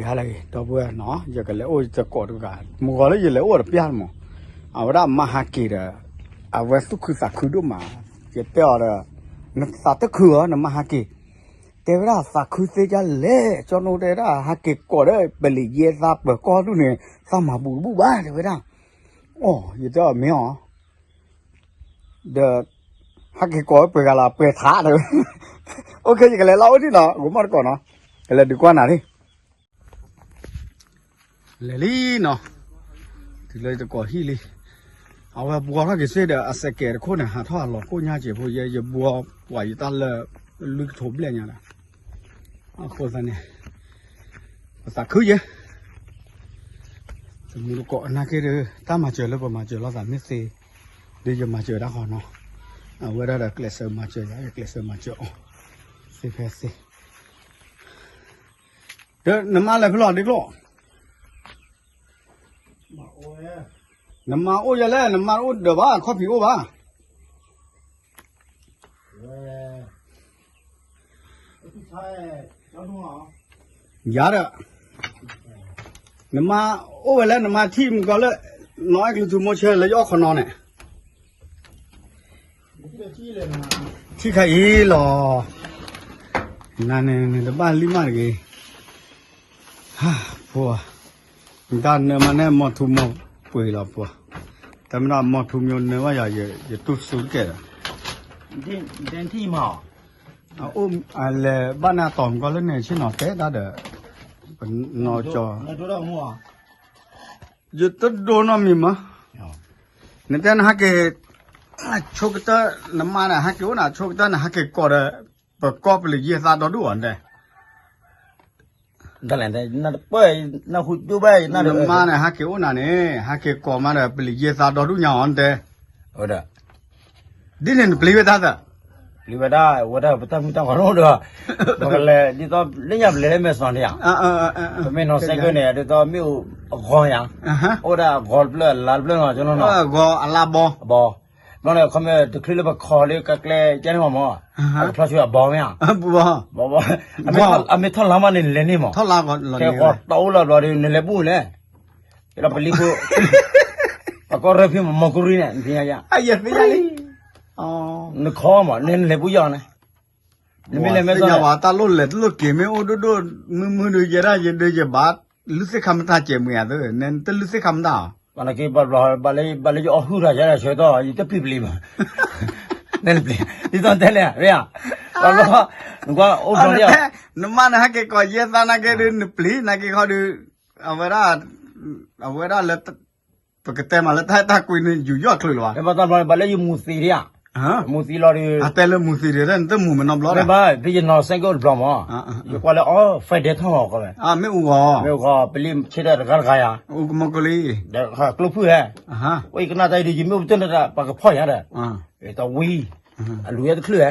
ဒီပုၢ်ဝဲၢ်နီၤ ယကလဲၤအိၣ်ယသကိးတဂၤ မုၢ်ဂီၤလၢယလဲၤအိၣ်တပျၢ်မး, အဝဲဒၣ်မါဟးက့ၤဒီး အဝဲသူၣ်ခုသးခုဒိၣ်မး, ယတဲအီၤဒီး နသးတခုဧါ နမါဟးက့ၤ, တဲဝဲဒၣ်သးခုသ့ဒ်လဲၣ် ကၠီနိတဲဝဲဒၣ် ဟးက့ၤကိးဒီး ပလံၤယဲသးပၢၤကီၢ်ဒူၣ်န့ၣ် သးမၤဘူးတဘူၣ်ဘၣ် တဲဝဲဒၣ်, အိ ယတဲအီၤမ့ၢ်အီၤ ဒီး ဟဲက့ၤကိးဝဲပှဲၤဂၤလီၤ ပှဲၤထးတဲဝဲ, အိၣ်ခ့ ယကလဲၤလီၤအိၣ်ဒံးနီၤ ဂီၤမီၢ်တကိးနီၤ, ကလဲၤဒုးကွၢ်နၤလံ လဲၤလံနီၤ, တုၤလၢယသကိးဟံၣ်လံ, အဝဲဘှီထီၣ်က့ၤစ့ၢ်ဒီး အစဲးကဲးတခိၣ်န့ၣ် ဟးထီၣ်အလီၤကိၣ်ညါက့ၤဖိယဲ ယဘှီပှၤယတၢ်လၢ လွံၢ်ကထိဘျဲၣ်ညါဒီး, အဃိသတးန့ၣ် ပသးခုယဲ တမူတကိးနာ်က့ဒီး တၢ်မၤစၢၤလၢပမၤစၢၤလိာ်သးမ့ၢ်သ့, ဒီးယမၤစၢၤတၢ်ဃီနီၤ, အဝဲဒၣ်ဒီးကျဲးစၢးမၤစၢၤယၤ ယကျဲးစၢးမၤစၢၤအီၤ, သ့ဖဲသ့, ဒီးနမါလဲၤဖဲလဲၣ်ဒ့ကျိၣ်, နမါအိၣ်ယဲလဲၣ် နမါအိၣ်ဒၢးဘၣ် ခီၣ်ဖံးအိၣ်ဘၣ် ယၤဒီး, နမါအိၣ်ဝဲလၢနမါထံၣ်မုၢ်ကီၢ်လၢ နီၢ်အဲၣ်ကျူၤထူမိၢ်ဆၢလၢယအီၣ်ခီနီၤန့ၣ်, ထံၣ်ခါအံၤလီၤ, နန့ၣ်နတဘၣ်လံမးတဂ့ၤ, ဖိ, တၢ်နၢမးန့ၣ် မီၢ်ထူမိၢ်ပှ့ၤလီၤဖိ, တၢ်မ့ၢ်ဒၣ်မီၢ်ထူမိၢ်နၢဘၣ်ယၤ ယတူၢ်စူတကဲးဒီး အအိၣ်အလဲၤဘၣ်န့ၣ်အတီၤမုၢ်ကီၢ်လၢန့ၣ်ဆ့ၣ်နီၤတဲတၢ်ဒီး, ပနီၢ်ကၠီ, ယတဒိနီတမံၤမး, နတဲနဟဲက့ၤ, ဆိကတၢၢ်, နမါန့ၣ်ဟဲက့ၤအိၣ်နၤ ဆိကတၢၢ်န့ၣ် ဟဲက့ၤကိးဒီး, ပကီၢ်ပလံၤယဲသးဒီဒူၣ်အီၤတဲ နမါန့ၣ် ဟဲက့ၤအိၣ်နၤန့ၣ် ဟဲက့ၤကိးမးဒီး ပလံၤယဲသးဒီဒူၣ်ညါအီၤတဲ, ဒ်န့ၣ်နပျံၤဝဲတၢ်သၢ, ပျံၤဝဲဒၣ် ဝဲဒၣ်ပတၢ်မုၢ်တၢ်ဂီၤလီၤဒီး, ပကလဲၤဒ်သိးလၢညါပလဲၤလၢမဲာ်စီၤန့ၣ်ဧါ, ပမ့ၢ်နီၤစဲကၢၢ်န့ၣ် ဒ်သိးမ့ၣ်အူအဂီၤယါ, အိၣ်ဒၣ်အဂီၤတဖျၢၣ်အလါတဖျၢၣ်နီၤ ကနီၤနီၤ, အဂီၤအလါဘီ, ဘီ, ဘီန့ၣ် ခီမ့ၢ်တချုးလၢပခီလၢကကျဲကဲန့ၣ်မးမး, အကဖျီဆိအဘီမ့ၢ်ဧါ, ဘီ, အမ့ၢ်ထီၣ်လါမးန့ၣ်လဲၤန့ၢ်မး, ထဲဂီၤတအိၣ်လၢဘျီဒီး နလဲၤဘူၣ်လဲၣ်, ဒီးပလံၤဖိ, ပကီၢ်ရၢဖံမီၤကရံန့ၣ် နသ့ၣ်ညါယါ, နခီမး နလဲၤဘူၣ်ယါန့ၣ်, နမ့ၢ်လဲၤမဲာ်သီန့ၣ် တၢ်လိၣ်လဲၤတလိၣ်က့ၤမ့ၢ်အိၣ်ဒိၣ်ဒိၣ်, မုၢ်မုၢ်ဒီးယဲဒၣ်ယဒုးယဘၣ်, လုၢ်သ့ၣ်ခါမတၢ်ကဲးမုာ်ယါသ့, နတလုၢ်သ့ၣ်ခါမတၢ်, ဘၣ်နက့ၤဘၣ်ဘျီ, ဘၣ်လၢယအီၣ်ဟုၣ်တၢ်ယါဒီးဆၢကတီၢ် ယတပျံၤပျံၤမး, နပျံၤ, ဒ်သိးတဲလဲၣ်, ဘၣ်ဘျီ, နကွၢ်အိၣ်ဘျီန့ၣ်, နမါန့ၣ်ဟဲက့ၤကိးယဲသးနာ်က့ဒီး နပျံၤနာ်က့ခီဒီး, အဝဲဒၣ်, အဝဲဒၣ်လၢ ပကတဲမးလၢတၢ်အဲၣ်တၢ်ကွံန့ၣ် ယူးယီၣ်ချုးလၢၤဘၣ်, ဘၣ်လၢယမူၤသံဒံးဧါ, မူၤသံလီၤဒီး, အတဲလၢမူၤသံဒံး နတမူၤမးနီတဘျီဒီး, ဖဲယနီၤစဲကၢၣ်တဘျီမး, ယကွၢ်လၢအီ Friday ထီၣ်မးကီးဝဲ, မ့ၣ်အူဂီၤ, မ့ၣ်အူဂီၤ ပလံၤဆ့ဒီးတဂၤတဂၤယါ, အူကမီၤကလံ, ဒီးကျိဖုၣ်ဟဲ, ဝဲယကနၣ်တၢ်အံၤဒီး ယမ့ၣ်အူပတၢၢ်န့ၣ် ပှၤကဖီၣ်ယါဒီး, တဝံ, အလူၤယါတချုးဟဲ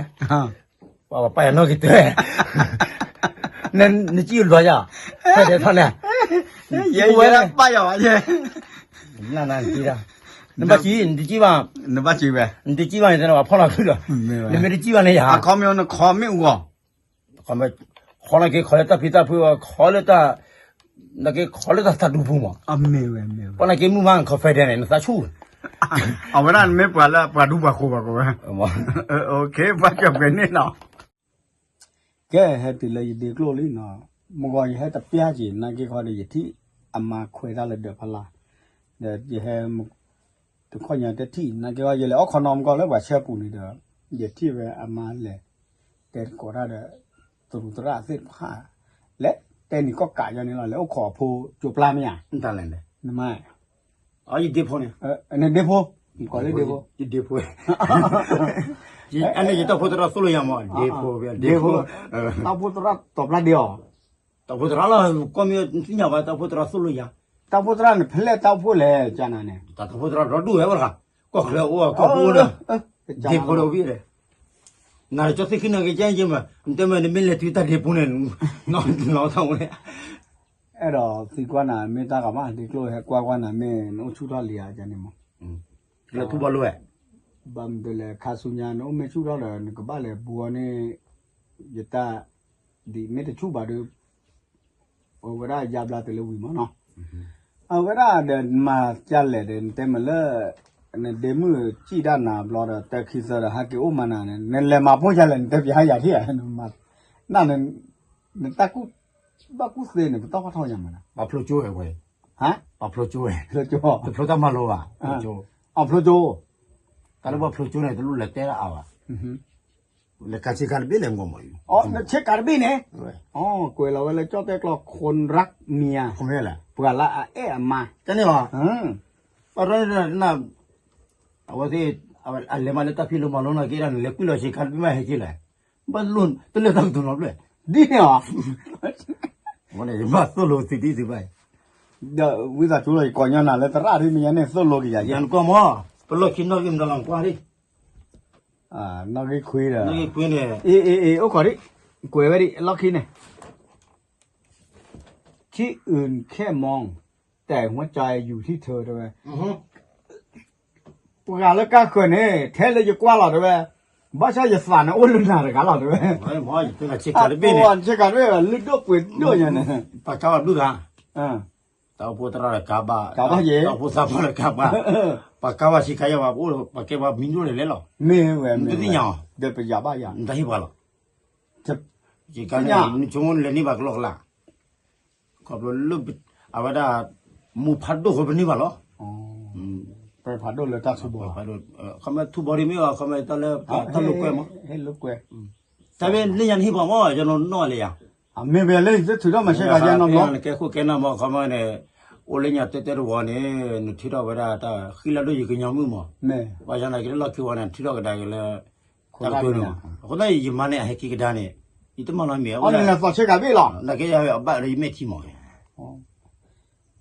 ပှၤပာ်ယၤနီၣ်က့ၤတၢ်, နစံၣ်ဘျီယါ, ဖဲဒဲးထီၣ်န့ၣ်, ယဲယဲပာ်ယၤဘၣ်ယဲ, နဘၣ်စံၣ်, နတစံၣ်ဘၣ်, နဘၣ်စံၣ်ဝဲ, နတစံၣ်ဘၣ်န့ၣ် နဖီၣ်လီၤခုလီၤ, နမ့ၢ်တစံၣ်ဘၣ်န့ၣ်ယါ, အခီမ့ၢ်နခီမ့ၣ်အူဂီၤ ခီနာ်က့ ခီလၢတၢ်ဖံးတၢ်ဖုး, ခီလၢတၢ်, နာ်က့ ခီလၢတၢ်သးဒူပူၤမး, ပှၤနာ်က့မုၢ်မး ခီ Friday န့ၣ် နသးဆူၣ်, အဝဲဒၣ်နမ့ၢ်ပှၤလၢပှၤဒူပှၤဃိၤဘၣ်ကီးဝဲ, ပှၤကၢၢ်ပှဲၤန့ၣ်နီၤ, ကဲ ဟဲတုၤလၢယဒ့ကျိၣ်လံနီၤ, မုၢ်ဂီၤယဟဲတပျၢ်က့ၤ နာ်က့ခီဒီး ယထံၣ်အမါခွဲးတၢ်လၢဒၢးဖီလာ်, ဒီးယဟဲ တခီညါတထံၣ် နာ်က့ခီ ယလဲၤအီၣ်ခီနီၤမုၢ်ဂီၤလၢပှၤဆၢပူၤန့ၣ်ဒီး ယထံၣ်ဝဲအမါလဲၤ တဲသကိးတၢ်ဒီး သရူးသရၣ်သ့ၣ်တဖၣ် လဲၤတဲနံၤကီၢ်ကးယါန့ၣ်လီၤ လဲၤအိၣ်ခိးအဖိကၠိပျၢ်မ့ၢ်ဧါ, နမါ, ယဒ့ဖိန့ၣ်, နဒ့ဖိ, ကိးလၢဒ့ဖိ, ယဒ့ဖိ, အန့ၣ်ယတၢ်ဖိသရၣ်သိၣ်လိယၤမး ဒ့ဖိ, ဒ့ဖိ, တၢ်ဖိသရၣ်တီၤပျၢ်ဒ့အီၤ တၢ်ဖိသရၣ်လီၤ ကီၢ်မ့ၢ်သ့ၣ်ညါဘၣ် တၢ်ဖိသရၣ်သိၣ်လိယၤ, တၢ်ဖိသရၣ်န့ၣ် ဖဲလဲၣ်တၢ်အိၣ်ဖှိၣ်လဲၣ် ကနၤန့ၣ်, တၢ်ဖိသရၣ်ဒီဒူၣ်ဝဲဝဲတဂၤ, ကီၢ်ချၢအိၣ် ကီၢ်ဖိအိၣ်ဒီး, ဒ့ဖိဒီးဝံၣ်ဒီး, နၤဒီးကၠီသ့ၣ်ဃံနၤက့ၤကဲက့ၤမး နတဲမ့ၢ်နမ့ၢ်လဲၤတုၤတၢ်ဒ့ဖိန့ၣ်, နီၢ်ထီၣ်ဝဲ, အဲၣ်ဒိးသံကွၢ်နၤမ့ၢ်တၢ်ဂၤမး ဒ့ကျိၣ်ဟဲကွၢ်ကွၢ်နၤမ့ၢ်နအိၣ်ဆူၣ်ထီၣ်လံဧါ ကန့ၣ်မး, လၢထူဘၣ်လိၣ်ဝဲ, ဘၣ်မနုၤလဲၣ် ခါဆူညါ နအိၣ်မ့ၢ်ဆူၣ်ထီၣ်ဒီး နကဘၣ်လဲၤဘူးအီၤန့ၣ်, ယတၢ်, ဒ်မ့ၢ်တဆူၣ်ဘၣ်ဒီး အဝဲဒၣ်ယါဘျါတုၤလၢဝံၤမးနီၤ, အဝဲဒၣ်ဒီးမၤကလဲာ်ဒီး နတဲမ့ၢ်လၢ နဒ့မုၣ်စံၣ်ဒၣ်နၤဘျီဒီး တၢခံသၢဒီး ဟဲက့ၤအိၣ်မၤနၤန့ၣ် နလဲၤမၤဖိယၤလဲၣ် နတဲပျးယၤထံၣ်ဧါ, န နတၢ်ကူၣ်ဘၣ်ကူၣ်သ့န့ၣ် ပတီၢ်ဖးထီၣ်ယၤမးနီၤ, ပှၤဖျိကၠိဝဲ, ဟါ, ပှၤဖျိကၠိဝဲ, တဖျိတၢ်မၤလိဘၣ်, အဖျိကၠိ, တၢ်လၢပှၤဖျိကၠိန့ၣ် တလိၣ်လဲၤတဲဒၣ်အါဘၣ် လဲၤကဆ့ကၤတဘ့ၣ်လဲၣ် မ့ၢ်မ့ၢ်, ဆ့ကၤတဘ့ၣ်န့ၣ်, ကွဲးလီၤဝဲလၢကၠီၣ်တဲၣ်ကျီ ခိၣ်ရၣ်မံၤဧါ, ပှၤလၢအအဲၣ်အမါ, တန့ၣ်လီၤ, ပှၤ အဝဲသ့ၣ် အလဲၤမးလၢတၢ်ဖံးလိမၤလိနီၢ်က့ဒၣ်န့ၣ် လဲၤကွံာ်လီၤဆ့ကၤတဘ့ၣ်မးဟဲက့ၤလဲၣ်, ဘၣ်လိၣ်တလၢတၢ်ကတိၤနီတဘျီ, ဒ်န့ၣ်လီၤ, ဝဲန့ၣ်ယဘၣ်သိၣ်လိသ့ဒ်သ့ဘၣ်, ဒီးဝံသးစူၤလီၤ ယကိးညီနၤလၢသရၣ်ဒ်မ့ၢ်ညါန့ၣ် သိၣ်လိက့ၤယၤ, ယၤနကွၢ်မး, ပလီၢ်ခံနီၣ်ဂံၢ်မတၤလီၤနကွၢ်ဒံး, နီၣ်ဂံၢ်ခွံဒီး, နီၣ်ဂံၢ်ခွံန့ၣ်, အ့ အ့ အ့ အိၣ်ခိးဒံး, ကွဲးဝဲဒံး လီၢ်ခံန့ၣ် ที่อื่นแค่มอง แต่หัวใจอยู่ที่เธอ တဲဝဲ, ပှၤလၢကါဃၢၤန့ၣ် ထဲလၢယကွၢ်လီၤတဲဝဲ, ဘၣ်ဆၣ်ယသးန့ၣ်အိၣ်လၢနၤတဂၤလီၤတဲဝဲ, ဆ့ကၤတဘ့ၣ်န့ၣ်, ဆ့ကၤတဘ့ၣ်ဝဲ လုၢ်ဒိၣ်ပှ့ၤဒိၣ်ညါန့ၣ်, ပှၤကါဘၣ်ဘျုးဂၤ, တၢ်အိၣ်ဖှိၣ်သရၣ်ဒီးကါဘၣ်, တၢ်အိၣ်ဖှိၣ်သးပှၢ်ဒီးကါဘၣ်, ပှၤကါဘၣ်ဆ့ကၤယါဘၣ် ပှၤကဲပှၤမံၤဒိၣ်လဲၣ်လဲၣ်လီၤ, မ့ၢ်ဝဲ ပသ့ၣ်ညါအီၤ, ဒီးပယၤဘၣ်ယၤ, နတၢ်ဟ့ၣ်ပှၤလီၤ, ဆ့ကၤန့ၣ် နဆိကမိၣ်လဲၤန့ၢ်ဘၣ်ကလီကလီ ခီဖျိလၢ အဝဲဒၣ် မူဖးဒိၣ်ဃိပန့ၢ်ဘၣ်လီၤ, ပဖးဒိၣ်လၢတၢ်ထူဘီ, ခီမ့ၢ်ထူဘီဒ်မ့ၢ်အီၤ ခီမ့ၢ်တၢ်လၢတၢ်လိာ်ကွဲမး, တၢ်မ့ၢ်လၢညါနဟ့ၣ်ပှၤမး ယနီၢ်နီၢ်လၢယၤ, မ့ၢ်ဝဲလၢယတထုးထီၣ်မၤဆ့ကၤယဲနီၤ, နကဲခိၣ်ကဲနၢ်မး ခီမ့ၢ်န့ၣ်, အိၣ်လၢညါတဲတဲတဝီၤန့ၣ် နထုးထီၣ်ဝဲဒၣ်တၢ်ဃံလၤဒိၣ်ယကညီမုၣ်မး, ဘၣ်ဆၣ်သနာ်က့လၢလီၢ်ခံဝီန့ၣ် နထုးထီၣ်ကဒါက့ၤလၢ တၢ်ကတိၤန့ၣ်မး, အဃိသတး ယမါန့ၣ် အဟဲက့ၤကဒါန့ၣ်, ယတမၤနီတမံၤ, အီၣ်နလဲၤသီဆ့ကၤဘ့ၣ်လီၤ, နကဲယၤအဘၣ်ဒီးယမဲာ်ထံမး,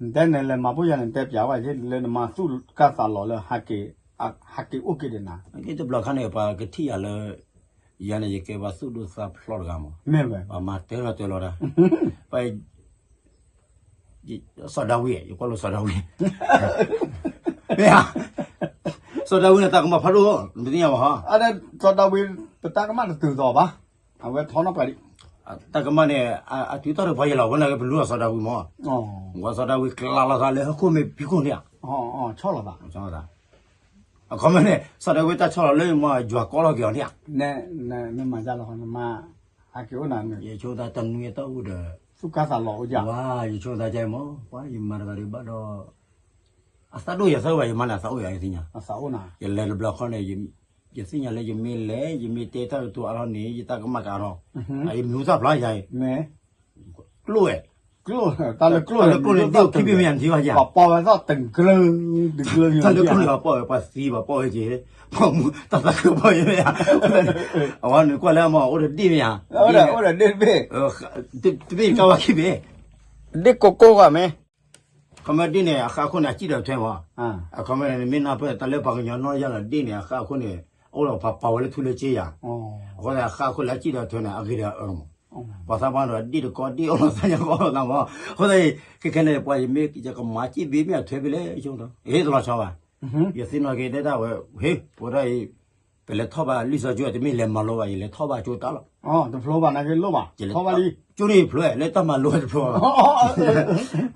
နတဲနလဲၤမၤဖိယၤန့ၣ် နတဲပျးဝဲလၢနမါသူၣ်ကၢ်သးလီၤလၢ ဟးက့ၤအိၣ်က့ၤဒီးနၤ, တဘျီခါန့ၣ် ပှၤကထံၣ်ယၤလၢ ယၤန့ၣ် ယကဲပှၤသူၣ်ဒိၣ်သးဖျိးတဂၤမး, ပှၤမၤတဲလီၤတဲလီၤတၢ်, ပှၤ စီၤဒၤဝံး, ယကွၢ်လိာ်စီၤဒၤဝံး, မ့ၢ်ဧါ, စီၤဒၤဝံးန့ၣ် တၢ်ကမၣ်ဖးဒိၣ်, နတသ့ၣ်ညါဘၣ်ဟီ, စီၤဒၤဝံး ပတၢ်ကမၣ်တတုၤသိးဘၣ်, အဝဲထီနီၣ်ပှၤဒံး, တၢ်ကမၣ်န့ၣ် အတုၤထီၣ်ဒီးပှၤယဲလီၤ, ဝဲန့ၣ်ကပလူၤအီၤစီၤဒၤဝံးမး, ဝဲစီၤဒၤဝံးကျးလီၤသးလၢဟီၣ်ခိၣ်မ့ၢ်ဖံးခိၣ်န့ၣ်ဧါ, ဆီၣ်လီၤသး, အခီမ့ၢ်န့ၣ် စီၤဒၤဝံးတၢ်ဆီၣ်လီၤလၢမ့ၢ်ယွၤကီလီၤက့ၤအီၤန့ၣ်ဧါ, မ့ၢ်မၤဒ်လီၤ နမါ ဟဲက့ၤအိၣ်နၤန့ၣ်, ယဆိသးတနွံအတၢ်အိၣ်ဒီး သူၣ်ကၢ်သးလီၤအိၣ်ယၤ, ဝါ ယဆိသးကဲမး ပှၤယမၤတဂၤဒံးဘၣ်ဒီး အသးဒိၣ်ယၤသၢဝဲ ယမါန့ၣ် အသးအိၣ်ယၤ ယသ့ၣ်ညါ, ယလဲၤတဘျီခီန့ၣ် ယသ့ၣ်ညါလၢယမ့ၢ်လဲၤ ယမ့ၢ်တဲတၢ်ကတိၤအါထီၣ်န့ၣ် ယတၢ်ကမၣ်ကအါထီၣ်, ယမံၤဟူသၣ်ဖျါယၤအံၤ, ကျိၣ်ဝဲ, ကျိၣ်, တၢ်လၢကျိၣ်န့ၣ် ဒိၣ်ခံဘ့ၣ်မ့ၢ်ယၤနထံၣ်ဘၣ်ယၤ, ပှၤပီၢ်ဝဲသီၣ်တကလုာ် တကလုာ်, တၢ်လၢကျိၣ်န့ၣ် ပှၤပီၢ်ဝဲ ပှၤသံပှၤပီၢ်ဝဲက့ၤ, ပှၤမူတၢ်သးခုပီၢ်ဝဲမ့ၢ်ဧါ, အဝဲနကွၢ်လၢအမ့ၢ်အိၣ်ဒီးဒ့ၣ်မ့ၢ်ဧါ, အိၣ်ဒီးဒ့ၣ်တဘ့ၣ်, တဘ့ၣ်ကါဝဲခံဘ့ၣ်, ဒ့ၣ်ကိၢ်ကိၢ်ဂၤမ့ၢ် ခီမ့ၢ်ဒ့ၣ်န့ၣ် အဃၣ်အခိၣ်န့ၣ် အစံၣ်ဒီးထွဲမး, အခီမ့ၢ်န့ၣ် နမ့ၢ်နၢ်ပၢၢ်တၢ်လၢပှၤကညီနီၢ်ယၢ်လီၤဒ့ၣ်န့ၣ် အဃၣ်အခိၣ်န့ၣ် အိၣ်ဒီးပှၤပာ်ဝဲလၢထူလၢစ့ယၤ, အဃိသတး အဃၣ်အခိၣ်လၢအစံၣ်ဒီးထွဲန့ၣ် အဂ့ၤဒီးအၢမး, ပှၤသးပှၢ်ဒီးဒ့ၣ်တကီဒ့ၣ်အိၣ်လီၤသးညါ ပှၤအိၣ်လီၤသးမး, အဃိသတး ခဲခဲန့ၣ် ပှၤယမ့ၢ်ယကမၤစံၣ်ဘ့ၣ်မ့ၢ်အထွဲဘ့ၣ်လဲၣ် ယဆိကမိၣ် ဟ့ၣ်တလီၤဆီဘၣ်, ယသ့ၣ်နီၣ်က့ၤတဲတၢ်ဝဲ ဟ့ၣ် ပဝဲဒၣ်အံၤ ပလဲၤထီၣ်ဘၣ်လံာ်စီဆှံ တမ့ၢ်လဲၤမၤလိဘၣ် ယလဲၤထီၣ်ဘၣ်ကၠိတၢ်လီၤ, တဖျိဘၣ်နာ်က့လိၣ်ဘၣ်, ကၠိန့ၣ်ဖျိလၢတၢ်မၤလိတဖျိဘၣ်, အ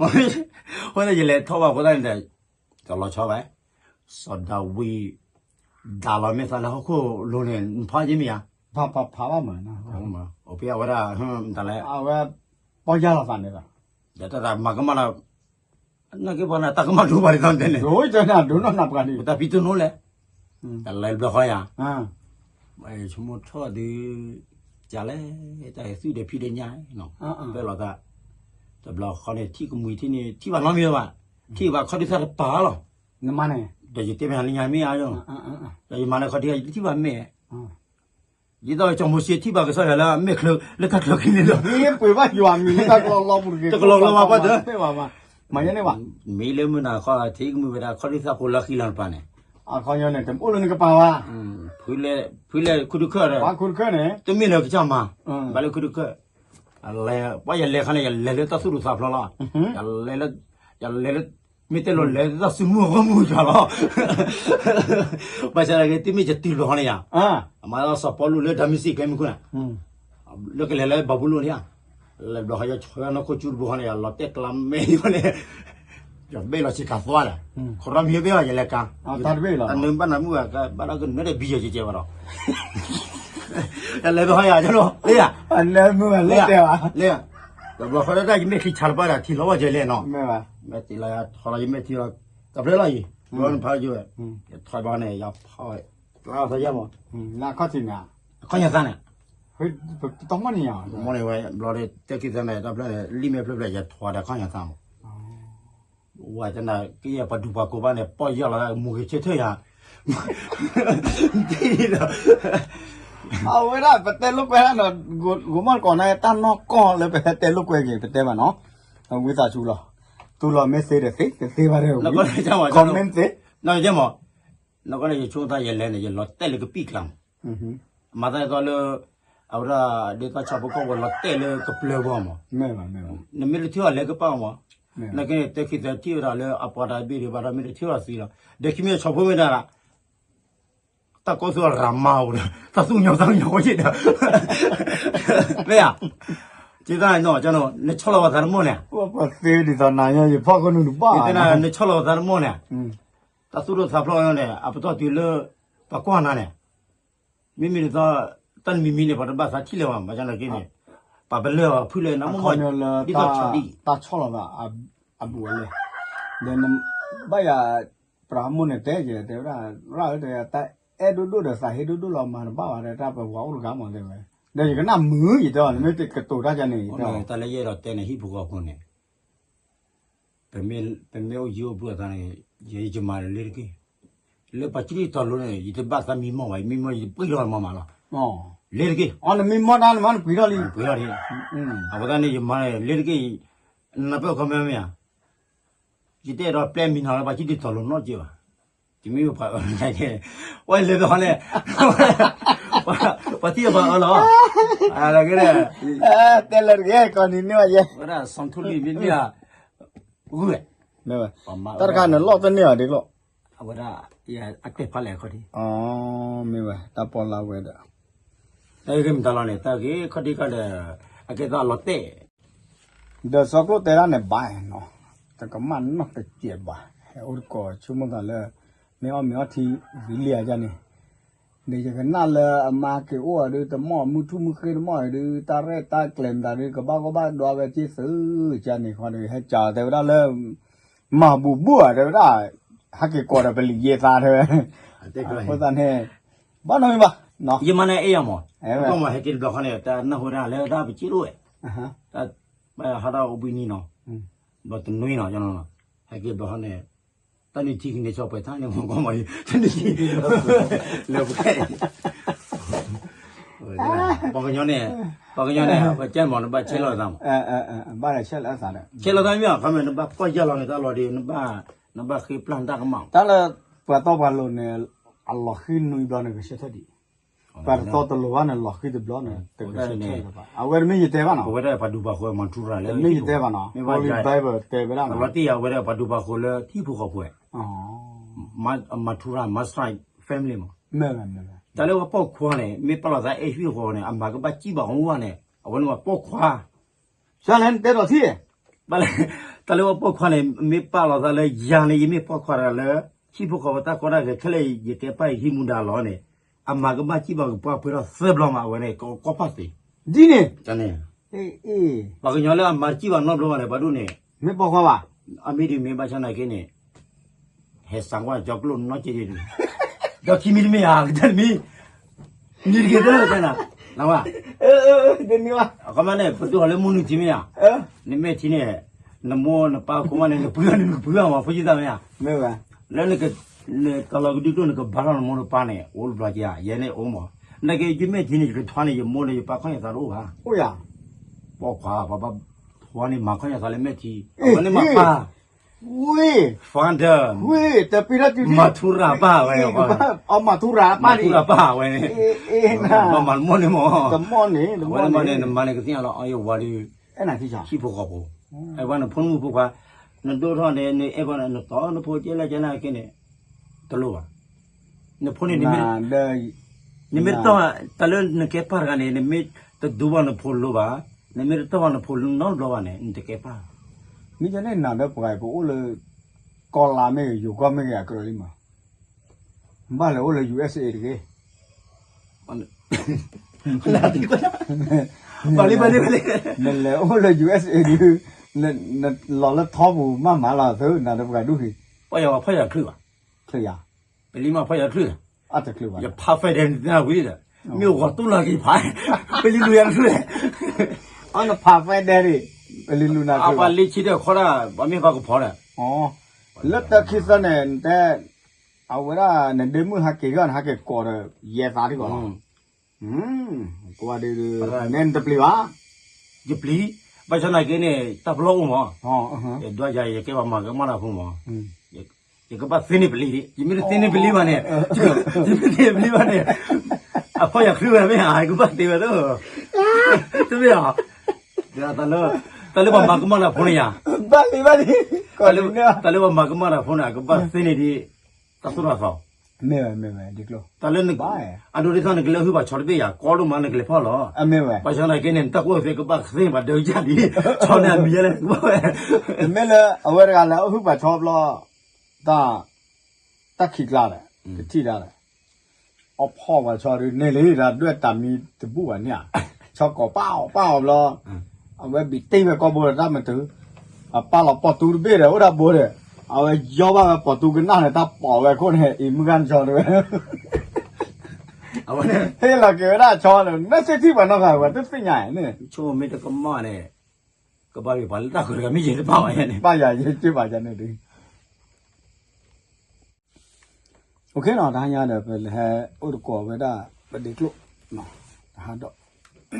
ဃိသတး ယလဲၤထီၣ်ဘၣ်အဃိသတးန့ၣ်ဒီး တလီၤဆီဘၣ်, စီၤဒၤဝံး ဒၣ်လီၤမ့ၢ်သးလၢဟီၣ်ခိၣ်လိၤန့ၣ် နဖးယ့ၢ်မ့ၢ်ဧါ, ဖးဖးဖးဘၣ်မး, အိၣ်ဖဲအဝဲဒၣ် တၢ်လဲၣ် အဝဲ ပီၢ်ယၢ်လီၤသးန့ၣ်ဒီး ဒီးတၢ်မၤကမၣ်လၢ နာ်က့ပှၤန့ၣ် တၢ်ကမၣ်ဒိၣ်ပှၤဒ်သိးတဲန့ၣ် ဒိၣ်တၢ်နၤဒိၣ်နီၢ်နၤပှၤန့ၣ် ပတၢ်ဖံးတနိလဲၣ်, တၢ်လဲၤတဘျီဃီယၤ, ဆိကမိၣ်ထီၣ်ဒုး ကလဲၣ် တၢ်ဟဲသုးဒီးဖံးဒီးညၣ်နီၤ, ပၢၢ်လီၤသး, တဘျီဃီန့ၣ် ထံၣ်ကမှံၤထံၣ်န့ၣ် ထံၣ်ဘၣ်နီတမံၤဘၣ်, ထံၣ်ဘၣ်ခီဒုးသၣ်တပၤလီၤ, ဒီးယတဲမ့ၢ်ဟးလၢညါမ့ၢ်အါယီၤ, ဒီးယမၤလၢခီဒုးယထံၣ်ဘၣ်မဲာ် ဒ်သိးကၠီၤမိၤၡ့ထံၣ်ဘၣ်ကစၢ်ယွၤလၢအမဲာ်ချၢ လၢတၢ်ချၢခံန့ၣ်ဒီး တကလီၤကလီၤဘၣ်ပှၤတ, မ့ၢ်လၢမုၢ်နၤခီ ထံၣ်ကမှံၤဝဲဒၣ် ခီဒုးသၣ်ဖိလၢဃံလၤတပၤန့ၣ်, အခီညါန့ၣ် တအိၣ်လၢနကပၤဘၣ်, ဖုလဲၣ် ဖုလဲၣ်ခူၣ်တခၢၣ်ဒီး တမ့ၢ်လၢကစၢ်မၤ, ဘၣ်လၢခူၣ်တခၢၣ်, ပှၤယလဲၤခါန့ၣ် ယလဲၤလၢတၢ်သူၣ်ဒိၣ်သးဖျိးလီၤ, ယလဲၤလၢ ယလဲၤလၢ မ့ၢ်တဲလီၤလဲၤလၢတၢ်စုမုၢ်အဂီၢ်မုၢ်တၢ်လီၤ, ဘၣ်ဆၣ်သနာ်က့ တမ့ၢ်ယတုၤလီၤခီန့ၣ်ယၤ, အမၤသးစီၤပီလူးလၢဒၤမ့းစ့းကျဲမုၢ်ခိၣ်န့ၣ်, လၢကလဲၤလၢဘၤဘူလိၣ်န့ၣ်ဧါ, လဲၤဘျီဃီယဆီနီၢ်ခိၣ်ကၠူတဘိဃီန့ၣ် ယလီၤတဲာ်ကျါမဲာ်ယိန့ၣ်, ယဘ့ၣ်လီၤဆံးခးသွါလဲၣ်, ခိးရီမံၤဘ့ၣ်ဘၣ်ယလဲၤကါ, တၢ်တဘ့ၣ်လီၤ, အနၢဘၣ်နမုၣ်ဘၣ်ကဘၣ်ဒီးကနၢတဘံယၤကဲကဲဘၣ်ဒီး, ယလဲၤဘျီဃီယၤကၠီနီၤ လၢယၤ, လၢမုၢ်ဝဲလၢတဲဘၣ်, လၢယၤ, ဒီးဘျီဃီလၢတၢ်ယမဲာ်ချံဆါတပၢ်ဒီး ထံလီၤဝဲကဲလဲၣ်နီၤ, မဲာ်တံလီၤယၤထီလီၤယမဲာ်ထံလီၤ, တဘျီလီၤယံၤ, ဘျီနဖးယိဝဲ, ယထီဘၣ်န့ၣ် ယဖးဝဲ, လါသးယဲမး, အခီၣ်ထံးန့ၣ်, အခီၣ်ညါသးန့ၣ်, တမီၢ်န့ၣ်ညါ, တမီၢ်န့ၣ်ဝဲ, ဘျီဒီးတဲခံသၢန့ၣ် တၢ်ဖျၢၣ်န့ၣ် လံာ်မဲာ်ဖျၢၣ်ဖျၢၣ် ယထီဒီးအခီၣ်ညါသးမး, ဝဲတနၤကယဲၢ်ပှၤဒူပှၤကိးဘၣ်န့ၣ် ပီၢ်ယီၢ်လီၤမူဂ့ၤဆၢထၢၣ်ယၤ, ဒီး အဝဲဒၣ်ပတဲလိာ်ကွဲဒၣ်နီၤ, ဂိၤမီၢ်တကိးန့ၣ် တၢ်နီၢ်ကီၢ်လၢပဟဲတဲလိာ်ကွဲက့ၤ ပတဲဘၣ်နီၤ, ဝံသးစူၤလီၤ, တူၢ်လီၤမ့ၢ်သ့ဒီးသ့, တသ့ဘၣ်ဒီးဝံ, comment သ့, နီၢ်ကမး, နီၢ်ကီၢ်န့ၣ် ယဆိကမိၣ်သးယလဲၤန့ၣ် ယလီၤတဲာ်လၢကပံာ်ကျါမး, မၤသးဒ်သိးလၢ အဝဲဒၣ်ဒ်သိးဆၣ်ဖိကီၢ်ဖိ လီၤတဲာ်လၢကပျၢၤပူၤမး, နမ့ၢ်တထံၣ်အီၤလဲၤကပၢ်မး, နကတဲခံသၢထံၣ်ဝဲဒၣ်လၢအပှၤတၢ်ဘ့ၣ်ဒံးဘၣ်ဒီး မ့ၢ်တထံၣ်အီၤသံလီၤ, ဒီးခံမ့ၢ်ဆီဖိမ့ၢ်ဒၣ် တၢ်ကီၢ်သူလၤမၤအိၣ်ဒီး တၢ်သူၣ်ကညီၤသးကညီၤအိၣ်ယံၤဒီး, မ့ၢ်ဧါ, ကသးနီၤ နဆီၣ်လီၤပှၤသးတမိၢ်န့ၣ်, ပှၤသ့ဒ်သိးနၤညါ ယဖီၣ်ကနူၤတဘၣ်, နဆီၣ်လီၤပှၤသးတမိၢ်န့ၣ်, တၢ်သူၣ်ဒိၣ်သးဖျိးန့ၣ် အပတီၢ်တုၤလၢ ပှၤကွၢ်နၤန့ၣ်, မ့မ့ၢ်ဒ်သိး တၢ်နမံၤမံၤန့ၣ် ပှၤတဘၣ်သးထံၣ်လၢၤဘၣ် ဘၣ်ဆၣ်သနာ်က့န့ၣ်, ပှၤပလၢၢ်အီၤဖုၣ်လၢနမိၢ်မီၢ် ဒ်သိးဆီၣ်ဒံး, တၢ်ဆီၣ်လီၤသး အဘူးအလဲ, ဒီးနဘၣ်ယၤ ပြၢမိၢ်န့ၣ်တဲယဲ တဲဝဲဒၣ် ရၣ်ဧၢ တဲ တၢ်အဲၣ်ဒိၣ်ဒိၣ်ဒီးသးဟ့ဒိၣ်ဒိၣ်လီၤမၤတဘၣ်ဘၣ် တဲ တၢ်ပဝၤအိၣ်တဂၤမး တဲဝဲ, ဒီးယကနၣ်မုာ်ယတဲအီၤ နမ့ၢ်ကတိၤတၢ်ယၤန့ၣ် တၢ်လၢယအဲၣ်ဒိးတဲန့ၣ် ဟံၣ်ဖိဃီဖိန့ၣ် ပမ့ၢ်အိၣ်ယံၤအိၣ်ဘူးအသးန့ၣ် ယမၤလၢလ့ၤတက့ၢ်, လၢပှၤကံၣ်တီၤလိၤန့ၣ် ယတဘၣ်သးမံမီၢ်ဘၣ် ယမံမီၢ်ယပှံၢ်ထီၣ်မၤမၤလီၤ, လ့ၤတက့ၢ်, အီ နမံမီၢ်တၢ်နမၤနပှံၢ်ထီၣ်လံ, ပှံၢ်ထီၣ်လံ, အဃိသတးန့ၣ် ယမၤလ့ၤတက့ၢ်, နပၢၢ်ခီမ့ၢ်မ့ၢ်ဧါ ယတအဲၣ်ဒိးပျဲမံၤနီၤလၢပှၤကံၣ်တီၤလိၤနီတစဲးဘၣ်, ယမ့ၢ်ပှၤအၢန့ၣ်, ဝဲလဲၤသဟီန့ၣ်, ပှၤထံၣ်ပှၤအၢလီၤ, တဲလၢတဂ့ၤ ကီၢ်နံၤန့ၢ်ဝဲယဲ, ဝဲဒၣ်စီၤထူလံၤမ့ၢ်မ့ၢ်ဧါ, ဂုၢ်ဝဲ, တၢ်တခါန့ၣ်လီၢ်တန့ၢ်အီၤဒ်ကျိၣ်, အဝဲဒၣ်, အတဲဖးလဲၣ်ခီၣ်ထံး, မ့ၢ်ဝဲ တၢ်ပီလၢဝဲဒီး, တၢ်ဂ့ၢ်မတၤလီၤန့ၣ် တၢ်ဂ့ၢ်ခီၣ်ထံးခီၣ်ဒီး, အကဲသးလီၤတဲာ် ဒီးစီၤကျိၣ်တဲဒၣ်န့ၣ်ဘၣ်နီၤ, တကမၣ်နီၢ်တစဲးဘၣ်, ဟဲအိၣ်တကိးဆိကမိၣ်သးလၢ, မ့ၢ်အီၣ်မ့ၢ်အီထံ, ဝံၤလံဧါန့ၣ်, ဒီးယကနၣ်လၢအမါက့ၤအိၣ်အီၤဒုး တမီၢ်မုၢ်ထူၣ်မုၢ်ဃ့တမီၢ်အံၤဒုး တၢ်ရဲၣ်တၢ်ကျဲၤမတၤဒုး ကဘၣ်ဂီၢ်ဘၣ်ဒွးဝဲက့ၤသုး, ကန့ၣ်ဃီဒီး ဟဲကးတဲဝဲဒၣ်လၢ, မၤဘူးဘူးဧါတဲဝဲဒၣ်, ဟဲက့ၤကိးဒီးပလံၤယဲသးတဲဝဲ, အဃိသတးန့ၣ်, ဘၣ်နီတမံၤဘၣ်, ယမါန့ၣ်အဲၣ်ယၤမး, ကီၢ်မးဟဲက့ၤတဘျီဃီန့ၣ် တၢ်နၢ်ဟူဒၣ်လၢတၢ်ပစံၣ်လိာ်ဝဲ, ဟးထီၣ်အိၣ်ဘှံးနံၤနီၤ, ဘျီတနွံနီၤ, ဟဲက့ၤတဘျီဃီန့ၣ်, တၢ်နုၢ်ထံကန့ၢ်ဆီပှဲၤထါန့ၣ် မ့ၢ်ကီၢ်မး, တနုၢ်ထံ, လၢပှဲၤ ပှၤကညီန့ၣ်, ပှၤကညီန့ၣ် ပကဲမး နဘၣ်ဆဲးလီၤသးမး, ဆဲးလီၤသးမ့ၢ် ခီမ့ၢ်နဘၣ်ပီၢ်ယၢ်လီၤန့ၣ် တၢ်လီၤဒီး နဘၣ်ဃ့ပျၢ်နတၢ်ကမၣ်, တၢ်လၢပှၤတီပှၤလိၤန့ၣ်, အလီၤဃံနွံဘျီန့ၣ် ကဆၢထၢၣ်ဒံး, ပှၤတတီတလိၤဘၣ်န့ၣ် လီၤဃံတဘျီန့ၣ် တကဆၢထၢၣ်ဘၣ်, အဝဲတမ့ၢ်ယတဲဘၣ်နီၤ, ပဝဲဒၣ်ပှၤဒူပှၤဃိၤမၤထူရၤလၢ တမ့ၢ်ယတဲဘၣ်နီၤ, Holy Bible တဲဝဲဒၣ်နီၤ, လီၤတံၢ်ယၤဝဲဒၣ်ပှၤဒူပှၤဃိၤလၢထံဖိဃီဖိ မၤထူရၤ မၤစရၤ family မး, တၢ်လၢပှၤပိာ်ခွါန့ၣ် မ့ၢ်ပာ်လီၤသးအဲၣ်ဟံၣ်ဃီန့ၣ် အမၤကဘၣ်စံၣ်ဘၣ်အီၤဝဲန့ၣ် အဝဲန့ၣ်ပှၤပိာ်ခွါ, တၢ်လၢနတဲဒီးထံၣ်, တၢ်လၢပှၤပိာ်ခွါန့ၣ် မ့ၢ်ပာ်လီၤသးလၢယၤန့ၣ် ယမ့ၢ်ပိာ်ခွါတဂၤလၢ ဟံၣ်ဖိဃီဖိတၢ်ကီတၢ်ခဲခဲလၢာ် ယကဲပၢ်ယဟံးမူဒါလီၤန့ၣ် အမၤကဘၣ်စံၣ်ဘၣ်ကပှၢ်ပှဲၤထီၣ်သၢဘျီမး အဝဲန့ၣ် ကကီၢ်ပၢ်သ့, ဒ်န့ၣ် ပှၤကညီလၢအမၤတစံၣ်ဘၣ်နီတဘျီဘၣ်န့ၣ် ပှၤဒိၣ်န့ၣ် မ့ၢ်ပိာ်ခွါဘၣ်, အမ့ၢ်ဒ်မ့ၢ်ဘၣ်ဆၣ်နာ်က့န့ၣ် ဟဲစးကွၢ်ကၠီကျိၣ်နီၢ်က့ဒ်န့ၣ်, ဒီးခံမံၤတမ့ၢ်ဧါ ကတၢၢ်တမံၤ, နံၤတက့ၢ်တၢ်တၢ်နၤ, နဝဲ, အခီမ့ၢ်န့ၣ် ပဒိၣ်ဟီလၢမုၢ်နုာ်ထံမ့ၢ်ဧါ, နမဲာ်ထံန့ၣ် နမိၢ်နပၢ်ခိၣ်မးန့ၣ် နပှံၤအီၤန့ၣ် နကပှံၤအီၤမး ဖိယသးမ့ၢ်ဧါ, လၢ နတလီၤကဒုကျိၣ် နကဘါထီၣ်နမိၢ်နပၢ်န့ၣ် အိၣ်တဘျီက့ၤဧါ, ယဲန့ၣ်အိၣ်မး, နာ်က့ယမဲာ်ထံန့ၣ် ယကထွါန့ၣ် ယမိၢ်ဒီးယပၢ်ခီၣ်ယသးတအိၣ်ဘၣ်, ပိာ်ခွါ ပှၤဘၣ်ထွါန့ၣ် မၤခီၣ်ယသးလၢမဲာ်ထံ, အဝဲန့ၣ်မၤပၢ်, ဝ့ၢ်, father, မၤထူရၤပၢ်ဝဲ, မၤထူရၤပၢ်န့ၣ်, မၤထူရၤပၢ်ဝဲန့ၣ်, မၤမၤနမိၢ်န့ၣ်မး, အဝဲန့ၣ်မးန့ၣ် နမၤန့ၣ်ကသ့ၣ်ညါလီၤ အယဝၤဒုး ဟံၣ်ဖိဃီဖိ, အဲၣ်ဘၣ်နဖိနမုၣ်ဖိခွါ, နဒိၣ်ထီၣ်န့ၣ် နအဲၣ်ဘၣ်န့ၣ် နတီနဖိကဲလၢကဲလၢကဲန့ၣ်, တလိၣ်ဘၣ်, နဖိန့ၣ် နမ့ၢ်တတီၢ် တၢ်လၢနကဲပၢ်တဂၤန့ၣ် နမ့ၢ်တဒူဘၣ်နဖိလိၤဘၣ်, နမ့ၢ်တတီၢ်ဘၣ်နဖိလၢနီတဘျီဘၣ်န့ၣ် နတကဲပၢ်. မ့ၢ်ကန့ၣ်နၤဒီးပှၤပအိၣ်လၢ ကီၢ်လါမ့ၢ်ဂ့ၤ ယိၤကီၢ်မ့ၢ်ဂ့ၤ အကြၢးလံမး, ဘၣ်လဲၤအိၣ်လၢ U S A တဂ့ၤ. ဘၣ်လံ ဘၣ်လံ ဘၣ်လံ. နလဲၤအိၣ်လၢ U S A ဒုး, နလီၤလၢထီပူၤမးမးလီၤသု နၤဒီးပှၤဒူၣ်ဂ့ၤ. ပှၤယၤဝဲဖီၣ်ယၤတချုးဘၣ်. ချုးယၤ. ပလံၤမးဖီၣ်ယၤတချုး. အတချုးဘၣ်. ယဖးဖဲဒဲးန့ၣ်တနၢ်ဝံၤဒီး, မ့ၢ်ဂီၤတူၢ်လၢက့ၤဖး, ပလံၤလူၤယၤတချုး. အနဖးဖဲဒဲးန့ၣ်, ပလံၤလူၤနၤတချုးဘၣ်. ပှၤလ့ဆံဒီးခီဒၣ်, ပှၤမ့ၢ်ပှၤကဖီဒီး. လၢတၢ်ခံသၢန့ၣ် နတဲ, အဝဲဒၣ်နဒ့မုၣ်ဟးက့ၤဂီၢ် နဟးက့ၤကိးဒီး ယဲသးတဂီၤလီၤ. ကွၢ်ဒုး, နဲနတပျံၤဘၣ်. ယပျံၤ, ဘၣ်ဆၣ်သနာ်က့န့ၣ် တၢ်ပလီၢ်အိၣ်မး, ယဒွးယၤ ယကဲပှၤမၤကမၣ်တၢ်ဖိမး, ယကဘၣ်သ့န့ၢ်ပလံၤဒံး, ယမ့ၢ်တသ့န့ၢ်ပလံၤဘၣ်န့ၣ်, ယမ့ၢ်တသ့န့ၢ်ပလံၤဘၣ်န့ၣ်, အဖီၣ်ယၤချုးဝဲမ့ၢ်ဧါ, ယကဘၣ်သ့ဝဲဒၣ်, တမ့ၢ်ဧါ, တၢ်လၢပှၤမၤကမၣ်တၢ်ဖိန့ၣ်ယၤ, ဘၣ်လံ ဘၣ်လံ, တၢ်လၢပှၤမၤကမၣ်တၢ်ဖိန့ၣ် အကဘၣ်သ့န့ၢ်ဒံး, တၢ်သိၣ်တၢ်သီ မ့ၢ်ဝဲ မ့ၢ်ဝဲ ဒ်ကျိ, တၢ်လၢန, အဒိဒ်သိးနကလဲၤအီၣ်ဟုၣ်ပှၤဆီတဘ့ၣ်ယၤ ကီဒိၣ်မးနကလဲၤဖီၣ်လီၤ, အမ့ၢ်ဝဲ, ဘၣ်ဆၣ်သနာ်က့န့ၣ် နတၢ်ကူၣ်သ့ကဘၣ်သ့ဘၣ်ဒၢကယၢ်လံ, ဆီန့ၣ်အမံၤယဲလဲၣ်ကဘၣ်ဝဲ, တမ့ၢ်လၢအဝဲတဂၤလဲၤအီၣ်ဟုၣ်ပှၤဆီဘျီ, တၢ်, တၢ်ခံးကျါဒီး, တထံၣ်တၢ်ဒီး, အီၣ်ဖီၣ်ပှၤဆီဒုးန့ၢ်လံ တၢ်ဒွဲၣ်တၢ်မံတဘူၣ်ဘၣ်န့ၣ်ဧါ, ဆီကိးပာ်အီၤပာ်အီၤဘျီ အဝဲဘံးတ့ၢ်ဝဲကိာ်ဘိဒီးတၢ်မတုၤ, အပာ်လီၤပိာ်တူတဘ့ၣ်ဒီး အိၣ်ဒၣ်ဘိဒီး, အဝဲယီဘၣ်ဝဲပိာ်တူကနၣ်န့ၣ် တၢ်ပိာ်ဝဲခိၣ်န့ၣ် အံၤမုၢ်ဂၢ်နဆီတဝဲ, အဝဲန့ၣ် ဟ့ၣ်လီၤက့ၤဝဲဒၣ်ဆီန့ၣ် နၢ်စ့ၢ်ထံၣ်ပှၤနီၢ်ဂၤ ပှၤတသ့ၣ်ညါန့ၣ်, ဆိကမိၣ်မ့ၢ်တကမၣ်န့ၣ်, ကဘၣ်ပှၤလၢတၢ်ဃုတဂၤမ့ၢ်ယဲတဘၣ်ဘၣ်ယဲန့ၣ်, ဘၣ်ယၤယဲက့ၤဘၣ်ယၤန့ၣ်ဒုး OK နီၤ တဟါညါဒီး ပလဲၤဟဲအိၣ်သကိးဝဲဒၣ် ပဒ့ကျိၣ်, တဟးဒီး,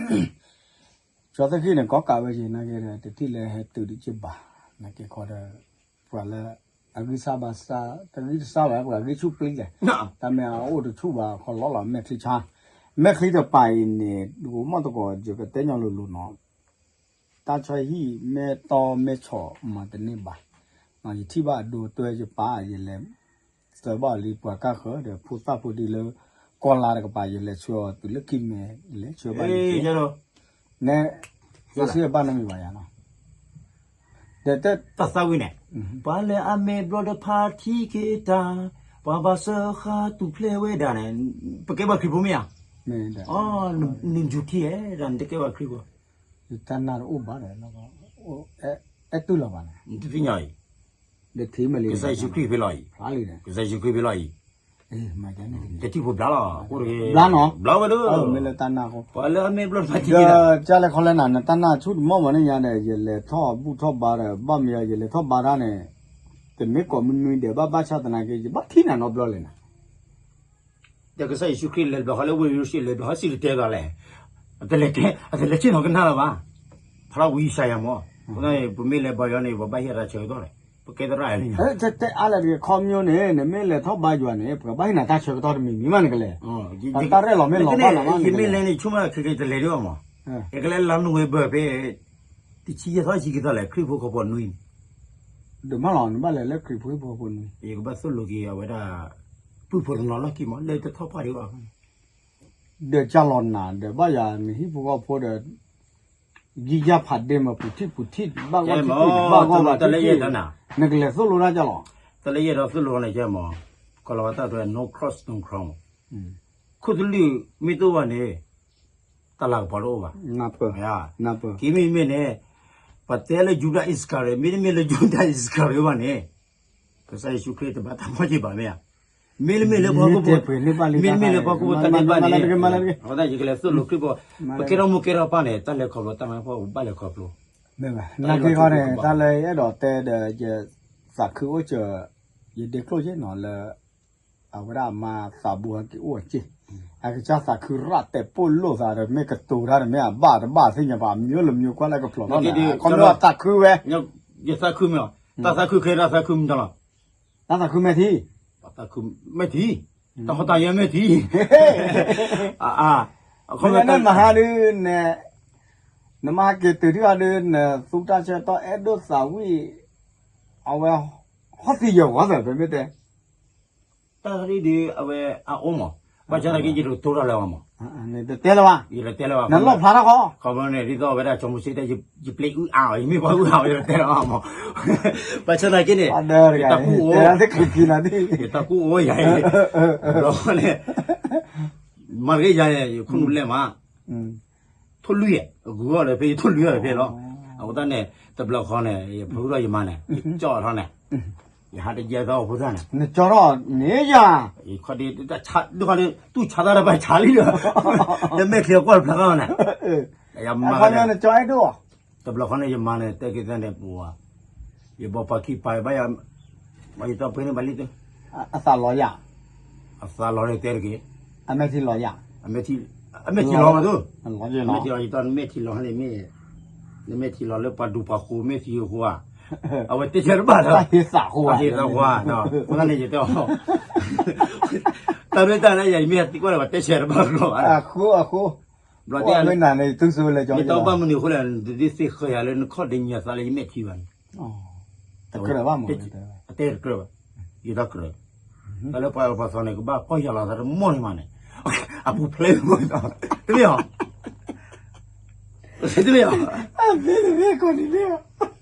ကၠီသ့ၣ်ဃံန့ၣ် ကီကးဝဲယံၤနာ်က့ဒီး တထံၣ်လၢဟဲတုၤဒံးက့ဘၣ်, နာ်က့ခီဒီး, ပှၤလၢ, အဂံၢ်စၢ်ဘၣ်စၢ် တဂံၢ်တစၢ်ဘၣ် ပှၤဂံၢ်ဆူၣ်ပျံၤလဲၣ်, တၢ်မ့ၢ်အအိၣ်တဆူၣ်ဘၣ် ခီလီလီၤ မဲာ်ချံဆါ, မဲာ်ချံတပၤအံၤန့ၣ် ဒ်မီၢ်သကိး ယကတဲညီလိၤလိၤနီၤ တၢ်ဆီဟံၣ်မ့ၢ်တီမ့ၢ်ဆီးမၤတန့ၢ်ဘၣ်, ယထံၣ်ဘၣ်အဒိတွဲယပၢ် ယလဲၤ, သၢဘၣ်လံပှၤကၢ်ဃၢၤဒီး ဖိသၣ်ဖိဒံးလၢ, ကီၢ်လါတကပၤ ယလဲၤဆှၢအီၤတုၤလၢခံမဲာ် လဲၤဆှၢဘၣ်လံ, န့ၣ်, ယစံးဘၣ်နီတမံၤဘၣ်ယၤနီၤ, ဒီးတၢ်သးဝံၣ်န့ၣ်, ပှၤလဲၤအမဲာ်ဘျီဒီးဖါထံက့ၤတၢ်, ပှၤဘၣ်စၢဃာ်တူၢ်ဖျဲးဝဲဒၣ်န့ၣ်, ပကဲဘၣ်ခရံာ်ဖိမ့ၢ်ဧါ, နယူၤထံဧဲဒၣ် နတကဲဘၣ်ခရံာ်ဖိ တၢ်နၢ်တအိၣ်ဘၣ်ဒီး, အဲၣ်တူၢ်လီၤဘၣ်န့ၣ်, တသ့ၣ်ညါအံၤ, ကစၢ်ယ့ၣ်ၡူးခရံာ်ဖဲလီၤအံၤ, ကစၢ်ယ့ၣ်ၡူးခရံာ်ဖဲလီၤအံၤ, တထံၣ်ဖိဘျါလီၤ, အဃိတဂ့ၤ, ဘျါနီၤ, ဘျါဝဲဒီး, မ့ၢ်လၢတၢ်နၢ်အဃိ, ပှၤလၢအမ့ၢ်ဘျီတဖၣ်ထံၣ်ဒီး, ကၢ်လဲၣ်ခီလဲၣ်နၤ နတၢ်နၢ်ဆူၣ်တမီၢ်မးန့ၣ်ညါဒီး ယလဲၤထီၣ်ဘူၣ်ထီၣ်ဘါဒီး ဘၣ်မယၤ ယလဲၤထီၣ်ဘါတၢ်န့ၣ်, တမ့ၢ်ကိးမနွံဒဲးဘၣ် ဘၣ်ဆၣ်သနာ်က့ ယဘၣ်ထံၣ်နၤနီတဘျီလဲၣ်နၤ ဒီးကစၢ်ယ့ၣ်ၡူးခရံာ်လဲၤဘျီဃီလၢဝ့ၢ်ယရူၤၡလ့ၣ် လဲၤဘျီဃီစံၣ်တဲၤတဲလီၤလဲၣ်, အတလဲၤဆ့ၣ်နီၤကနၣ်လၢၤဘၣ်, ဖးထီၣ်ဝံယၡါယၤမး, အဃိသတးန့ၣ် ပမ့ၢ်လဲၤဘါယွၤန့ၣ် ပဘၣ်ဟ့ၣ်တၢ်ဆၢကတီၢ်လဲၣ်, ပကဲသရၣ်န့ၣ်, တဲအါလဲၣ်တဂ့ၤ ခီပညီန့ၣ် နမ့ၢ်လဲၤထီၣ်ဘါယွၤန့ၣ် ပကဘၣ်ဟ့ၣ်နၤတၢ်ဆၢကတီၢ်တမံၤမံၤမးနကလဲၤ, တၢ်ရဲၣ်လီၤမ့ၢ်လီၤဘၣ်နၤမးနကလဲၤ, ယမ့ၢ်လဲၤန့ၣ် ဆိကမိၣ်ခဲက့ၤတလဲၤဒံးဘၣ်မး, ယကလဲၤလါနိၣ်ဝ့ဘၢၣ်ဖဲ တဆံယဲၢ်သီဆံခံသီလဲၣ် ခရံာ်ဖိဃီဖိနွံန့ၣ်, ဒုးမးလီၤ နဘၣ်လဲၤလၢခရံာ်ဖိဃီဖိနွံ, ယကဘၣ်သိၣ်လိက့ၤအဝဲဒၣ်, ပုၢ်ဖိတနီၤလီၢ်ခံမး လၢတထီၣ်ပှၢ်ဒံးဘၣ်, ဒီးကၢ်လီၤနၤ ဒီးဘၣ်ယၤနဟံၣ်ဖိဃီဖိဒီး, ယံၣ်ယၢ်ဖးဒ့မး ပူၤထံၣ်ပူၤထံၣ် ဘၣ်ဂီၢ်ထံၣ်ထံၣ် ဘၣ်ဂီၢ်ဘၣ်ထံၣ်ထံၣ်, နကလဲၤသိၣ်လိတၢ်ကၢ်လီၤ, တၢ်လၢယအဲၣ်ဒိးသိၣ်လိန့ၣ်ကဲမး, ကီၤလၤဝါတၢ်တဲ no cross don't crown, ခိၣ်သလုးမ့ၢ်တအိၣ်ဘၣ်န့ၣ် တၢ်လၤကပီၤတအိၣ်ဘၣ်, က့ၤမ့ၢ်မ့ၢ်န့ၣ်, ပတဲလၢယူဒၤအံၣ်စကၤရံၤ မ့တမ့ၢ်လၢယူဒၤအံၣ်စကၤရံၤဘၣ်န့ၣ်, ကစၢ်ယ့ၣ်ၡူးခရံာ်တဘၣ်တၢ်မီၢ်က့ၤဘၣ်မ့ၢ်ဧါ, မ့တမ့ၢ်လၢပှၤကိးဘၣ်, မ့တမ့ၢ်လၢပှၤကိးဘၣ်တၢ်န့ၣ်ဘၣ်န့ၣ်, အဃိသတးယကလဲၤသိၣ်လိခရံာ်ဖိ, ပကဲထီၣ်မိၢ်ကဲထီၣ်ပၢ်န့ၣ် တၢ်လဲၤခီဖျိတၢ်မၤဖှီၣ်ဘၣ်လဲၤခီဖျိ, နာ်က့ခီန့ၣ် တၢ်လၢယအဲၣ်ဒိးတဲဒီး ယသးခုအိၣ်စၢၤ, ယဒ့ကျိၣ်ယဲနီၤလၢ အဝဲဒၣ်အမါသးဘူဟဲက့ၤအိၣ်အစ့ၢ်, အကစၢ်သးခုရၣ်တဲာ်ပိာ်လိာ်သးဒီး မ့ၢ်ကတိၤတၢ်ဒီး မ့ၢ်အဘၣ်တဘၣ်သ့ၣ်ညါဘၣ် အမျိုးလၢမျိုးကွၢ်လၢကဖျိးထီၣ်န့ၣ် ခီမ့ၢ်အသးခုဝဲ, ယသးခုမ့ၢ်, တၢ်သးခုခဲတၢ်သးခုမ့ၢ်တၢ်လီၤ, တၢ်သးခုမဲာ်ထံ, မဲာ်ထံ, တၢ်ဟီၣ်တၢ်ယၢၤမဲာ်ထံ, အခီပညီန့ၣ်မဟါဒုး နမၤဟးက့ၤတုၤထံၣ်အီၤဒုး နသူတၢ်ဆၢကတီၢ်အဲၣ်ဒိးသးဝံၣ်, အဝဲ, ဟီၣ်သံယၢၤဝီသး ပမ့ၢ်တဲ, တၢ်ဂ့ၢ်ဒုး အဝဲအအိၣ်မး, ဘၣ်ဆၣ်သနာ်က့ ယတတိၢ်ထီၣ်လၢၤဘၣ်မး, နတတဲလၢၤဘၣ်, ယတတဲလၢၤဘၣ်, နလီၣ်ဖျါထီၣ်ဃီ, ခီဖျိန့ၣ် ဒ်သိးဝဲဒၣ်စီၤမိၤၡ့တဲ ယပျ့ၤအုၣ်အါအီၤ ယမ့ၢ်ပှၤအုၣ်အါအီၤ ယတတဲလၢၤဘၣ်မး, ဘၣ်ဆၣ်သနာ်က့န့ၣ် ယတၢ်ကူၣ်အိၣ်, ယတၢ်ကူၣ်အိၣ်ယၤအံၤ, ဘျီန့ၣ် မၤတက့ၢ်ယၤန့ၣ် ယခိၣ်နူာ်လဲၢ်မး, ထိၣ်လွံၢ်, အဂုၤအီၣ်လၢဖဲ ယထိၣ်လွံၢ်အီၣ်လၢဖဲလီၤ, အဃိသတးန့ၣ် တဘျီဃီန့ၣ် ယဖုထီၣ်ယမါန့ၣ် ယကၠီထီၣ်န့ၣ်, ယဟးတယဲၢ်သီဖိသၣ်န့ၣ်, နကၠီထီၣ်န့ၣ်ယၤ, ခီဒ်တၢ်ဆါဒ်ခီဒ် သူၣ်ဆါတၢ်တဘၣ်ဆါလံဒီး, တမဲာ်ချံအကွၢ်တဖျါဃီန့ၣ်, ယမါန့ၣ်, တဘျီဃီန့ၣ် ယမါန့ၣ် တဲက့ၤသၢန့ၣ်ပူၤ, ယဘီပှၤခံပၤဘၣ်ယၤ, မ့ၢ်ယတီၢ်ပှဲၤန့ၣ်ဘၣ်လံ, အသးလီၤယၤ, အသးလီၤန့ၣ်တဲတက့ၢ်, အမဲာ်ထံလီၤယၤ, အမဲာ်ထံလီၤမးသိ, အမဲာ်ထံလီၤ, နမဲာ်ထံလီၤန့ၣ်မ့ၢ်, နမဲာ်ထံလီၤလၢပှၤဒူပှၤဃိၤမဲာ်ထံအဃိဧါ, အဝဲတဲဆၢတဘၣ်ဒီး, တၢ်ဟ့သးဃိဧါ, တၢ်ဟ့သးဃိဧါ, အဃိသတးန့ၣ် ယတဲအီၤ, တၢ်ရဲၣ်တၢ်ကျဲၤန့ၣ် ယမ့ၢ်ဟဲသံကွၢ်လၢပှၤတဲဆၢတဘၣ်လီၤဘၣ်, အဃိ, မ့ၢ်တဘၣ်မနုၤအဃိလဲၣ် နတဒုးသ့ၣ်ဃၢၤယၤလၢနခီၣ်ဒ့ညါသးလၢယမဲာ်ထံဘၣ်န့ၣ်, တကြၢးဘၣ်မး, အတဲတကြၢးဘၣ်, ယတကြၢး, တၢ်လၢပှၤအၢပှၤသီန့ၣ် ကဘၣ်ပီၢ်ယၢ်လီၤသးတမီၢ်န့ၣ်မးန့ၣ်, အပူၤဖျဲး, တမ့ၢ်အီၤ တမ့ၢ်အီၤ,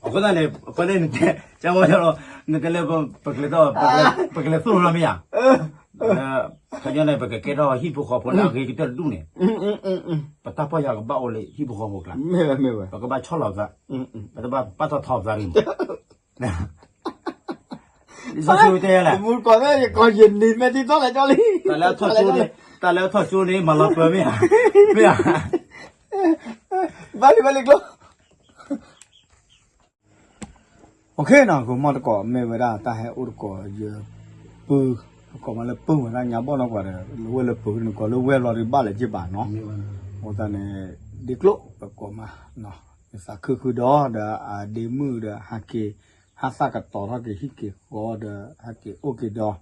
အဃိသတးန့ၣ် အဃိန့ၣ် နတဲ, ကဝဲလီၤ, နတဲလၢ ပကလဲၤထီၣ်, ပကလဲၤသိၣ်လိနီၤမ့ၢ်ဧါ, ခီညါန့ၣ် ပကကဲထီၣ်ဟံၣ်ဖိဃီဖိလၢအဂ့ၤကတၢၢ်တဒူၣ်န့ၣ်, ပတၢ်ပီၢ်ယၢ်ကဘၣ်အိၣ်လၢဟံၣ်ဖိဃီဖိကျါ, ပကဘၣ်ဆီၣ်လီၤပသး, ပတဘၣ်ပာ်ထီၣ်ထီပသးတဂ့ၤမး လံာ်စီဆှံတဲလဲၣ်, မူတကိးသ့ၣ်ယကိးယနံၤမဲာ်ထံထီၣ်လဲၤကၠီလံ, တၢ်လၢအထီၣ်ကၠိန့ၣ် တၢ်လၢအထီၣ်ကၠိန့ၣ် မၤလီၤပၢၤမ့ၢ်ဧါ, မ့ၢ်ဧါ, ဘၣ်လံဘၣ်လံကျိ, အိၣ်ခ့နီၤ ဂီၤမီၢ်တကိး မ့ၢ်ဝဲဒၣ်တၢ်ဟဲအိၣ်တကိး ယပုၢ်, တကိးမးလၢပုၢ်ဝဲဒၣ်ညါဘီၣ်နီၢ်ကွၢ်ဒီး လၢဝဲၢ်လၢပုၢ်နကိးလၢဝဲၢ်ဘျီဒီးဘၣ်လဲၤက့ၤဘၣ်နီၤ, အဃိသတးန့ၣ် ဒ့ကျိၣ် တကိးမး ယသးခုဃုာ်ဒီး ဒီးအဒ့မုၣ်ဒီးဟးက့ၤ ဟးသၣ်ကတီၤထီၣ်က့ၤဟံၣ်က့ၤဃီဒီး ဟဲက့ၤအိၣ်က့ၤဒီး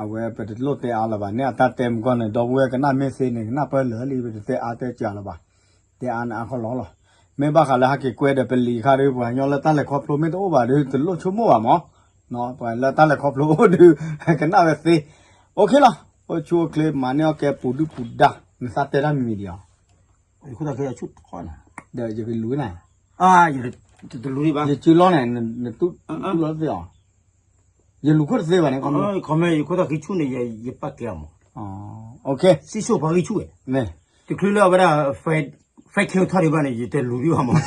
အဝဲပတလိၣ်တဲအါလၢၤဘၣ်န့ၣ် အတၢ်တဲမုၢ်ကီၢ်န့ၣ် ဒီပုၢ်ဝဲၢ်ကနၣ်မ့ၢ်သ့န့ၣ် ကနၣ်ပၢၢ်လၢာ်လံ ပတတဲအါတဲစှၤလၢၤဘၣ်, တဲအါန့ၣ်အါခီလီၤလီၤ, မ့ၢ်ဘၣ်ဃးလၢဟဲက့ၤကွဲဒီးပလံၤအခါဒီး ပှၤကညီလၢတၢ်လဲၤခီဖျိမ့ၢ်တအိၣ်ဘၣ်ဒီး တလိၣ်ဆိကမိၣ်ဘၣ်မး, ပှၤလၢတၢ်လဲၤခီဖျိအိၣ်ဒီး ကနၣ်ဝဲသ့, အိၣ်ခ့လီၤ, အိၣ်ဆူၣ်အိၣ်ချ့မၤန့ၢ်အီၣ်ကဲပူၤဒုၣ်ပူၤဒါ, နသးတဲတၢ်မံၤမံၤဒံးဧါ, ဒီးယကလူၤန့ၣ်, ယစုလီန့ၣ် နတူၢ်လီၤသ့ၣ်ဧါ, ယလူၤခိၣ်တသ့ဘၣ်န့ၣ်, ယခိၣ်သးဃံဆူၣ်န့ၣ် ယပာ်ကဲအီၤမး, စံၣ်စိၣ်ပှၤဂံၢ်ဆူၣ်ဝဲ, တချုးလၢအဝဲဒၣ် fake account ထီၣ်ဒံးဘၣ်န့ၣ် ယတလူၤဒံးဘၣ်မး,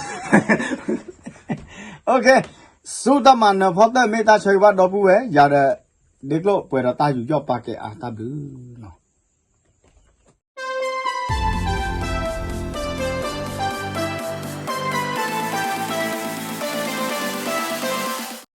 ဆူတၢ်မၤနၢၤဖီတၢၣ်မ့ၢ်တၢ်ဆၢဂ့ၤဘၣ်ဒီပုၢ်ဝဲၢ် ယၤဒီး ဒ့ကျိၣ်ပှဲၤဒီးတၢ်ယူးယီၣ်ပာ်ကဲအါတၢ်ဘျုးလီၤ.